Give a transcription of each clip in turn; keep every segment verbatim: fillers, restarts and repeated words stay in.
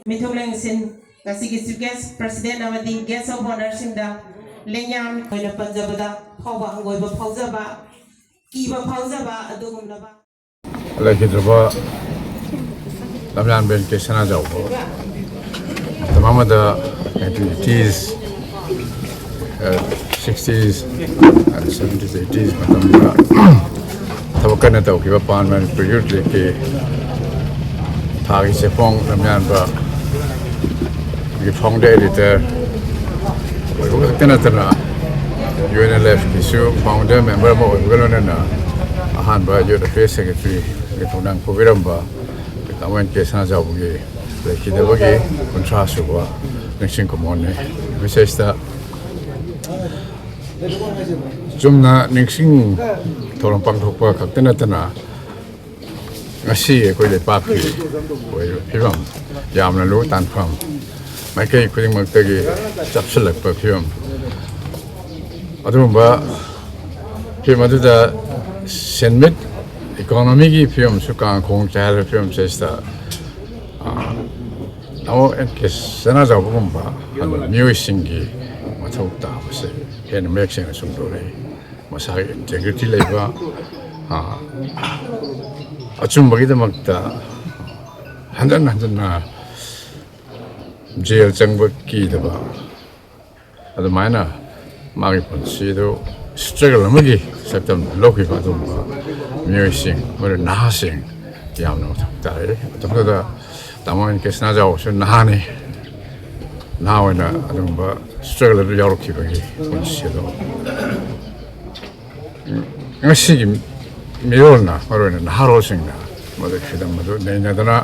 ꯃꯤꯊꯨꯡꯂꯦꯟꯁꯤꯡ, ꯉꯁꯤꯒꯤ Chief Guest, President ꯑꯃꯗꯤ Guest of Honourꯁꯤꯡꯗ ꯂꯦꯡꯌꯥꯟ ꯑꯣꯏꯅ ꯄꯟꯖꯕꯗ ꯐꯥꯎꯕ ꯍꯪꯒꯣꯏꯕ ꯐꯥꯎꯖꯕ, ꯀꯤꯕ ꯐꯥꯎꯖꯕ ꯑꯗꯨꯒꯨꯝꯂꯕ ꯂꯩꯈꯤꯗ꯭ꯔꯕ ꯂꯝꯌꯥꯟꯕ ꯑꯦꯟ ꯀꯦ ꯁꯅꯥꯖꯥꯎꯕ ꯃꯇꯝ ꯑꯃꯗ nineteen eighties, sixties, seventies, eighties ꯃꯇꯝꯗ ꯊꯕꯛ ꯀꯟꯅ ꯇꯧꯈꯤꯕ Pan Manipur Youth Leagueꯀꯤ ꯊꯥꯒꯤ ꯆꯦꯐꯣꯡ ꯂꯝꯌꯥꯟꯕꯒꯤ founder editor ꯑꯣꯏꯕ ꯈꯛꯇ ꯅꯠꯇꯅ UNLFꯀꯤꯁꯨ founder member ꯑꯃ ꯑꯣꯏꯕꯒ ꯂꯣꯏꯅꯅ ꯑꯍꯥꯟꯕ Youth Affairs Secretaryꯒꯤ ꯊꯧꯗꯥꯡ ꯄꯨꯕꯤꯔꯝꯕ ꯇꯥꯃꯣ ꯑꯦꯟ ꯀꯦ ꯁꯅꯥꯖꯥꯎꯕꯒꯤ ꯂꯩꯈꯤꯗꯕꯒꯤ ꯀꯨꯟꯊ꯭ꯔꯥ ꯁꯨꯕ ꯅꯤꯡꯁꯤꯡ ꯀꯨꯝꯑꯣꯟꯅꯤ꯫ ꯃꯁꯤꯗꯩꯁꯤꯗ ꯆꯨꯝꯅ ꯅꯤꯡꯁꯤꯡ ꯊꯧꯔꯝ ꯄꯥꯡꯊꯣꯛꯄ ꯈꯛꯇ ꯅꯠꯇꯅ ꯉꯁꯤ ꯑꯩꯈꯣꯏ ꯂꯩꯄꯥꯛꯀꯤ ꯑꯣꯏꯔꯤꯕ ꯐꯤꯕꯝ ꯌꯥꯝꯅ ꯂꯨ ꯇꯥꯟꯐꯝ ꯃꯥꯏꯀꯩ ꯈꯨꯗꯤꯡꯃꯛꯇꯒꯤ ꯆꯞꯁꯤꯜꯂꯛꯄ ꯐꯤꯕꯝ ꯑꯗꯨꯒꯨꯝꯕ ꯐꯤꯕꯝ ꯑꯗꯨꯗ ꯁꯦꯟꯃꯤꯠ economyꯒꯤ ꯐꯤꯕꯝꯁꯨ ꯀꯥꯡ ꯈꯣꯡ ꯆꯥꯏꯍꯜꯂꯕ ꯐꯤꯕꯝꯁꯤꯗꯩꯁꯤꯗ ꯇꯥꯃꯣ ꯑꯦꯟ ꯀꯦ ꯁꯅꯥꯖꯥꯎꯕꯒꯨꯝꯕ ꯃꯤꯑꯣꯏꯁꯤꯡꯒꯤ ꯃꯊꯧ ꯇꯥꯕꯁꯦ ꯍꯦꯟꯅ ꯃꯌꯦꯛ ꯁꯦꯡꯅ ꯆꯨꯝꯊꯣꯔꯛꯏ꯫ ꯃꯁꯥꯒꯤ integrity ꯂꯩꯕ, ꯑꯆꯨꯝꯕꯒꯤꯗꯃꯛꯇ ꯍꯟꯖꯟ ꯍꯟꯖꯟꯅ ꯖꯦꯜ ꯆꯪꯕ ꯀꯤꯗꯕ, ꯑꯗꯨꯃꯥꯏꯅ ꯃꯥꯒꯤ ꯄꯨꯟꯁꯤꯗꯨ ꯁ꯭ꯇ꯭ꯔꯒꯜ ꯑꯃꯒꯤ ꯁꯛꯇꯝ ꯂꯧꯈꯤꯕ ꯑꯗꯨꯒꯨꯝꯕ ꯃꯤꯑꯣꯏꯁꯤꯡ, ꯃꯔꯨ ꯅꯍꯥꯁꯤꯡ ꯌꯥꯝꯅ ꯃꯊꯧ ꯇꯥꯏ꯫ ꯃꯇꯝꯗꯨꯗ ꯇꯥꯃꯣ ꯑꯦꯟ ꯀ꯭ꯔꯤꯁꯅ ꯖꯥꯎꯁꯨ ꯅꯍꯥꯅꯤ꯫ ꯅꯍꯥ ꯑꯣꯏꯅ ꯑꯗꯨꯒꯨꯝꯕ ꯁ꯭ꯇ꯭ꯔꯒꯜ ꯑꯗꯨ ꯌꯥꯎꯔꯛꯈꯤꯕꯒꯤ ꯄꯨꯟꯁꯤ ꯑꯗꯣ ꯉꯁꯤꯒꯤ ꯃꯤꯔꯣꯜꯅ, ꯃꯔꯨꯑꯣꯏꯅ ꯅꯍꯥꯔꯣꯜꯁꯤꯡꯅ ꯃꯗꯨꯒꯤ ꯐꯤꯗꯝ ꯑꯗꯨ ꯅꯩꯅꯗꯅ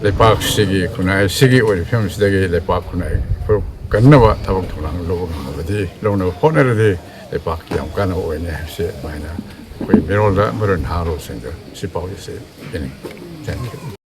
ꯂꯩꯄꯥꯛꯁꯤꯒꯤ ꯈꯨꯟꯅꯥꯏꯁꯤꯒꯤ ꯑꯣꯏꯔꯤꯕ ꯐꯤꯕꯝꯁꯤꯗꯒꯤ ꯂꯩꯄꯥꯛ ꯈꯨꯟꯅꯥꯏ ꯐꯨꯔꯨꯞ ꯀꯟꯅꯕ ꯊꯕꯛ ꯊꯧꯔꯥꯡ ꯂꯧꯕ ꯉꯝꯂꯕꯗꯤ, ꯂꯧꯅꯕ ꯍꯣꯠꯅꯔꯗꯤ ꯂꯩꯄꯥꯛꯀꯤ ꯌꯥꯝ ꯀꯥꯟꯅꯕ ꯑꯣꯏꯅꯤ ꯍꯥꯏꯕꯁꯤ ꯑꯗꯨꯃꯥꯏꯅ ꯑꯩꯈꯣꯏ ꯃꯤꯔꯣꯜꯗ ꯃꯔꯨ ꯅꯍꯥꯔꯣꯜꯁꯤꯡꯗ ꯁꯤ ꯄꯥꯎꯖꯦꯜꯁꯤ ꯄꯤꯅꯤꯡꯏ꯫ Thank you꯫